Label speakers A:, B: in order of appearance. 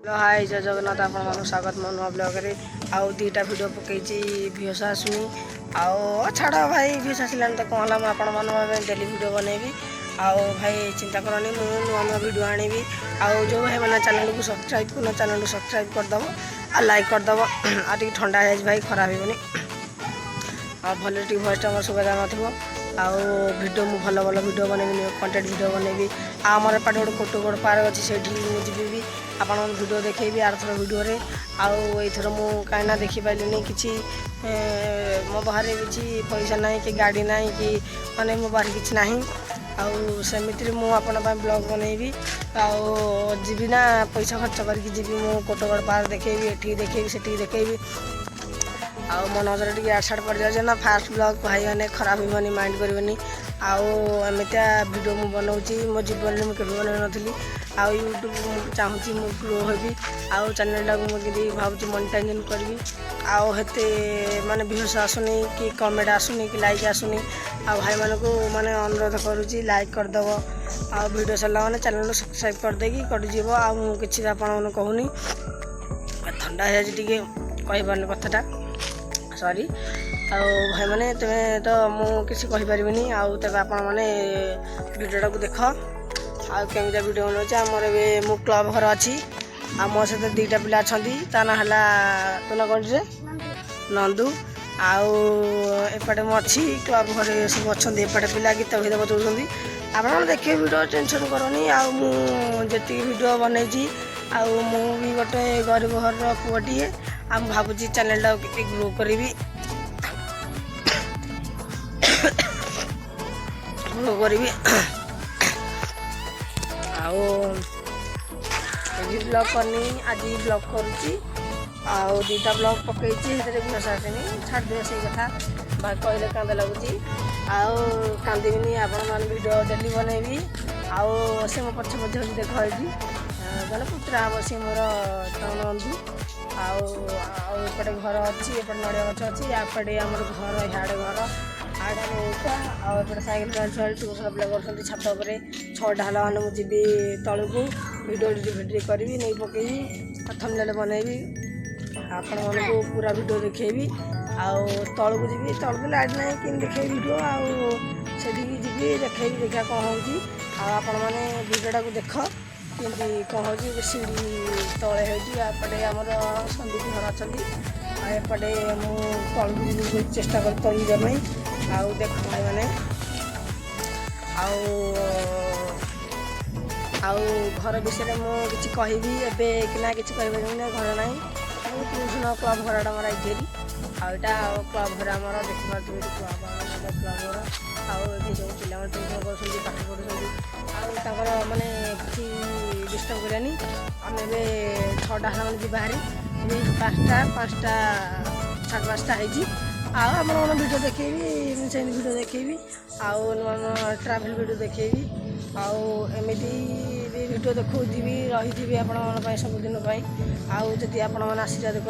A: ହାଏ, ଜୟ ଜଗନ୍ନାଥ। ଆପଣମାନଙ୍କୁ ସ୍ୱାଗତ ମୋ ନୂଆ ବ୍ଲଗ୍ରେ। ଆଉ 2ଟା ଭିଡ଼ିଓ ପକେଇଛି, ଭିୟୁସ୍ ଆସୁନି। ଆଉ ଛାଡ଼ ଭାଇ, ଭିୟୁସ୍ ଆସିଲାନି ତ କ'ଣ ହେଲା? ମୁଁ ଆପଣମାନଙ୍କ ପାଇଁ ଡେଲି ଭିଡ଼ିଓ ବନେଇବି। ଆଉ ଭାଇ, ଚିନ୍ତା କରନି, ମୁଁ ନୂଆ ନୂଆ ଭିଡ଼ିଓ ଆଣିବି। ଆଉ ଯେଉଁ ଭାଇମାନେ ଚ୍ୟାନେଲକୁ ସବସ୍କ୍ରାଇବ୍ କରୁନ, ଚ୍ୟାନେଲକୁ ସବସ୍କ୍ରାଇବ୍ କରିଦେବ ଆଉ ଲାଇକ୍ କରିଦେବ। ଆଉ ଟିକେ ଥଣ୍ଡା ହେଇଯାଇଛି ଭାଇ, ଖରାପ ହେବନି। ଆଉ ଭଲରେ ଟିକେ ଭଏସ୍ଟା ଆମର ସୁବିଧା ନଥିବ। ଆଉ ଭିଡ଼ିଓ ମୁଁ ଭଲ ଭଲ ଭିଡ଼ିଓ ବନେଇବି, କଣ୍ଟେଣ୍ଟ ଭିଡ଼ିଓ ବନେଇବି। ଆଉ ଆମର ଏପଟେ ଗୋଟେ କୋଟଗଡ଼ ପାର୍କ ଅଛି, ସେଇଠିକି ମୁଁ ଯିବି ବି, ଆପଣଙ୍କୁ ଭିଡ଼ିଓ ଦେଖେଇବି ଆରଥର ଭିଡ଼ିଓରେ। ଆଉ ଏଇଥର ମୁଁ କାହିଁକିନା ଦେଖିପାରିଲିନି କିଛି, ମୋ ପାଖରେ କିଛି ପଇସା ନାହିଁ କି ଗାଡ଼ି ନାହିଁ କି ମାନେ ମୋ ପାଖରେ କିଛି ନାହିଁ। ଆଉ ସେମିତିରେ ମୁଁ ଆପଣଙ୍କ ପାଇଁ ବ୍ଲଗ୍ ବନେଇବି ଆଉ ଯିବି ନା, ପଇସା ଖର୍ଚ୍ଚ କରିକି ଯିବି ମୁଁ, କୋଟଗଡ଼ ପାର୍କ ଦେଖେଇବି, ଏଠିକି ଦେଖେଇବି, ସେଠିକି ଦେଖେଇବି। ଆଉ ମୋ ନଜର ଟିକେ ଆଡ଼୍ ସାଡ଼୍ ପଡ଼ିଯାଉଛି ନା। ଫାଷ୍ଟ ବ୍ଲଗ୍ ଭାଇମାନେ, ଖରାପ ହେବନି, ମାଇଣ୍ଡ କରିବେନି। ଆଉ ଏମିତିଆ ଭିଡ଼ିଓ ମୁଁ ବନାଉଛି, ମୋ ଜୀବନରେ ମୁଁ କେବେ ବନେଇ ନଥିଲି। ଆଉ ୟୁଟ୍ୟୁବ୍ ମୁଁ ଚାହୁଁଛି ମୁଁ ଗ୍ରୋ ହେବି ଆଉ ଚ୍ୟାନେଲଟାକୁ ମୁଁ କେମିତି ଭାବୁଛି ମନିଟାଇଜେସନ୍ କରିବି। ଆଉ ହେତେ ମାନେ ଭିୟୁସ୍ ଆସୁନି କି କମେଣ୍ଟ ଆସୁନି କି ଲାଇକ୍ ଆସୁନି। ଆଉ ଭାଇମାନଙ୍କୁ ମାନେ ଅନୁରୋଧ କରୁଛି, ଲାଇକ୍ କରିଦେବ ଆଉ ଭିଡ଼ିଓ ସରିଲା ମାନେ ଚ୍ୟାନେଲକୁ ସବସ୍କ୍ରାଇବ୍ କରିଦେଇକି କରିଯିବ। ଆଉ ମୁଁ କିଛି ଆପଣମାନଙ୍କୁ କହୁନି, ଥଣ୍ଡା ହେଇଯାଇଛି ଟିକେ, କହିପାରୁନି କଥାଟା, ସରି। ଆଉ ଭାଇମାନେ, ତେବେ ତ ମୁଁ କିଛି କହିପାରିବିନି। ଆଉ ତେବେ ଆପଣମାନେ ଭିଡ଼ିଓଟାକୁ ଦେଖ ଆଉ କେମିତିଆ ଭିଡ଼ିଓ ବନାଉଛି। ଆମର ଏବେ ମୁଁ କ୍ଲବ୍ ଘର ଅଛି ଆଉ ମୋ ସହିତ 2ଟା ପିଲା ଅଛନ୍ତି। ତା ନାଁ ହେଲା, ତୋ ନାଁ କ'ଣ ରେ? ନନ୍ଦୁ। ଆଉ ଏପଟେ ମୁଁ ଅଛି, କ୍ଲବ୍ ଘରେ ସବୁ ଅଛନ୍ତି। ଏପଟେ ପିଲା ଗୀତ ଫିତ ବଜାଉଛନ୍ତି। ଆପଣମାନେ ଦେଖିବେ ଭିଡ଼ିଓ, ଟେନସନ୍ କରନି। ଆଉ ମୁଁ ଯେତିକି ଭିଡ଼ିଓ ବନେଇଛି, ଆଉ ମୁଁ ବି ଗୋଟେ ଗରିବ ଘରର ପୁଅଟିଏ। ଆଉ ମୁଁ ଭାବୁଛି ଚ୍ୟାନେଲଟାକୁ କେତେ ଗ୍ରୋ କରିବି, ଗ୍ରୋ କରିବି। ଆଉ ଏବେ ବ୍ଲଗ୍ କରିନି, ଆଜି ବ୍ଲଗ୍ କରୁଛି। ଆଉ 2ଟା ବ୍ଲଗ୍ ପକେଇଛି, ସେଥିରେ ଭିୟୁସ୍ ଆସିନି। ଛାଡ଼ିଦେବେ ସେଇ କଥା ଭାଇ, କହିଲେ କାନ୍ଦ ଲାଗୁଛି। ଆଉ କାନ୍ଦିବିନି, ଆପଣମାନେ ଭିଡ଼ିଓ ଡେଲି ବନେଇବି। ଆଉ ସେ ମୋ ପଛେ ପଛେ ହେଉଛି, ଦେଖ, ହେଇଛି ଜଣେ ପୁତୁରା ହେବ ସିଏ ମୋର, ନନ୍ଦୁ। ଆଉ ଆଉ ଏପଟେ ଘର ଅଛି, ଏପଟେ ନଡ଼ିଆ ଗଛ ଅଛି, ଏପଟେ ଆମର ଘର, ଇଆଡ଼େ ଘର, ଆଡ଼େ ଏଇଟା। ଆଉ ଏପଟେ ସାଇକେଲ ଫାଇକେଲ ଟ୍ୟୁସନ୍ ପିଲା କରୁଛନ୍ତି ଛାତ ଉପରେ। 6ଟା ହେଲା ମାନେ ମୁଁ ଯିବି ତଳକୁ, ଭିଡ଼ିଓ ଭିଡ଼ିଓ କରିବି, ନେଇ ପକେଇବି, ଥମ୍ବନେଲ୍ ବନେଇବି, ଆପଣମାନଙ୍କୁ ପୁରା ଭିଡ଼ିଓ ଦେଖେଇବି। ଆଉ ତଳକୁ ଯିବି, ତଳକୁ ଲାଇଟ୍ ନାହିଁ, କେମିତି ଦେଖେଇବି ଭିଡ଼ିଓ? ଆଉ ସେଠିକି ଯିବି, ଦେଖେଇବି, ଦେଖିବା କ'ଣ ହେଉଛି। ଆଉ ଆପଣମାନେ ଭିଡ଼ିଓଟାକୁ ଦେଖ କେମିତି କ'ଣ ହେଉଛି। ସିଡ଼ି ତଳେ ହେଉଛି। ଏପଟେ ଆମର ସନ୍ଦୀପ ଘର ଅଛନ୍ତି। ଆଉ ଏପଟେ ମୁଁ ତଳକୁ ଯିବି ବୋଲି ଚେଷ୍ଟା କରି ତଳକୁ ଯିବା ପାଇଁ। ଆଉ ଦେଖ ଭାଇମାନେ। ଆଉ ଆଉ ଘର ବିଷୟରେ ମୁଁ କିଛି କହିବି ଏବେ କି ନା କିଛି କହିପାରିବିନି, ଘର ନାହିଁ। ମୁଁ ଟ୍ୟୁସନ୍ କ୍ଲବ୍ ଘରଟା ଆମର ଏଇଠି। ଆଉ ଏଇଟା କ୍ଲବ୍ ଘର ଆମର, ଦେଖିପାରୁଥିବେ, ଏଠି କ୍ଲବ୍ ଆମର, କ୍ଲବ୍ ଘର। ଆଉ ଏଠି ସବୁ ପିଲାମାନେ ଟ୍ୟୁସନ୍ କରୁଛନ୍ତି, ପାଠ ପଢ଼ୁଛନ୍ତି। ଆଉ ତାଙ୍କର ମାନେ କିଛି ଡିଷ୍ଟର୍ବ କରିବାନି। ଆମେ ଏବେ 6ଟା ହେଲା ମାନେ ଯିବା ବାହାରି। ଏବେ 5ଟା, 5ଟା, 5:30 ହେଇଛି। ଆଉ ଆପଣମାନ ଭିଡ଼ିଓ ଦେଖେଇବି, ମୁଁ ସେମିତି ଭିଡ଼ିଓ ଦେଖେଇବି ଆଉ ନୂଆ ନୂଆ ଟ୍ରାଭେଲ୍ ଭିଡ଼ିଓ ଦେଖେଇବି। ଆଉ ଏମିତି ବି ଭିଡ଼ିଓ ଦେଖାଉଥିବି, ରହିଥିବି ଆପଣମାନଙ୍କ ପାଇଁ ସବୁଦିନ ପାଇଁ। ଆଉ ଯଦି ଆପଣମାନେ ଆଶୀର୍ବାଦ